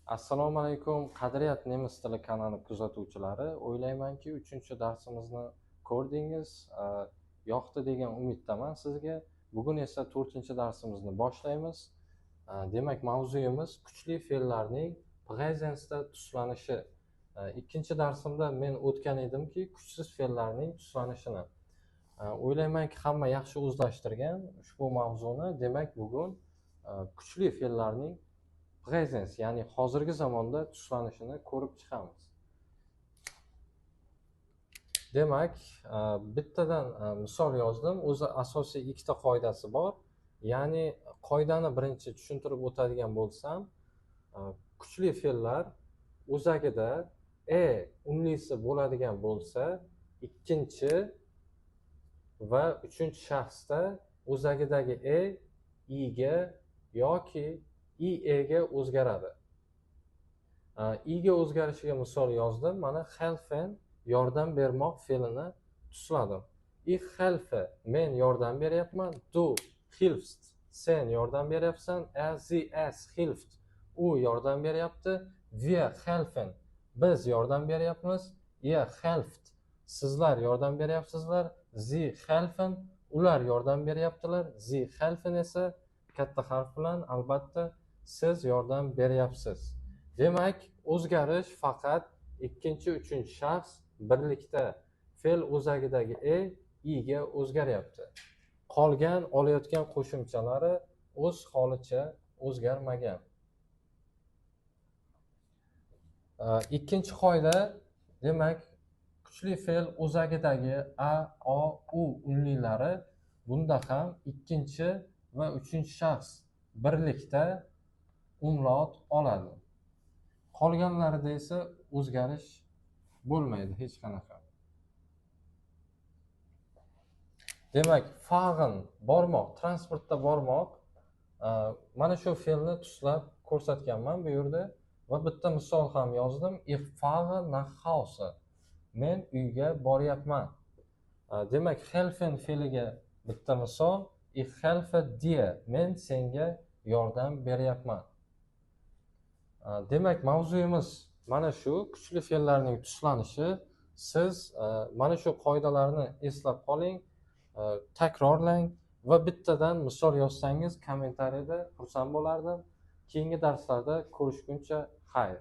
Assalomu alaykum, Qadriyat nemis tili kanali kuzatuvchilari. O'ylaymanki, 3-darsimizni ko'rdingiz, yoqdi degan umiddaman sizga. Bugun esa 4-darsimizni boshlaymiz. Demak, mavzuyimiz kuchli fe'llarning Präsensda tuslanishi. 2-darsimda men o'tgan edimki, kuchsiz fe'llarning tuslanishini. O'ylaymanki, hamma yaxshi o'zlashtirgan ushbu mavzuni. Demak, bugun kuchli fe'llarning Präsens, ya'ni hozirgi zamonda tuslanishini ko'rib chiqamiz. Demak, bittadan misol yozdim. O'zi asosiy ikkita qoidasi bor. Ya'ni qoidani birinchi tushuntirib o'tadigan bo'lsam, kuchli fe'llar o'zagida e unlisi bo'ladigan bo'lsa, ikkinchi va uchinchi shaxsda o'zagidagi e i ga yoki ie ga o'zgaradi. I ga o'zgarishiga misol yozdim. Mana helfen yordam bermoq fe'lini tusladim. Ich helfe men yordam beryapman. Du hilfst sen yordam beryapsan. Er sie es hilft u yordam beryapti. Wir helfen biz yordam beryapmiz. Ihr helft sizlar yordam beryapsizlar. Sie helfen ular yordam beryaptilar. Sie helfen esa katta harf bilan albatta siz yordam beryapsiz. Demak, o'zgarish faqat ikkinchi, uchinchi shaxs birlikda fe'l o'zagidagi e i ga o'zgaryapti. Qolgan olayotgan qo'shimchalari o'z holicha o'zgarmagan. Ikkinchi qoida, demak, kuchli fe'l o'zagidagi a, o, u unlilari bunda ham ikkinchi va uchinchi shaxs birlikda umlaut oladi. Qolganlarida esa o'zgarish bo'lmaydi hech qanaqa. Demak, fahren bormoq, transportda bormoq, mana shu fe'lni tuslab ko'rsatganman bu yerda va bitta misol ham yozdim. Ich fahre nach Hause. Men uyga boryapman. Demak, helfen fe'liga bitta misol. Ich helfe dir. Men senga yordam beryapman. Demak, mavzuyimiz mana shu kuchli fe'llarning tuslanishi. Siz mana shu qoidalarni eslab qoling, takrorlang va bittadan misol yozsangiz kommentariyada xursand bo'lardim. Keyingi darslarda ko'rishguncha xayr.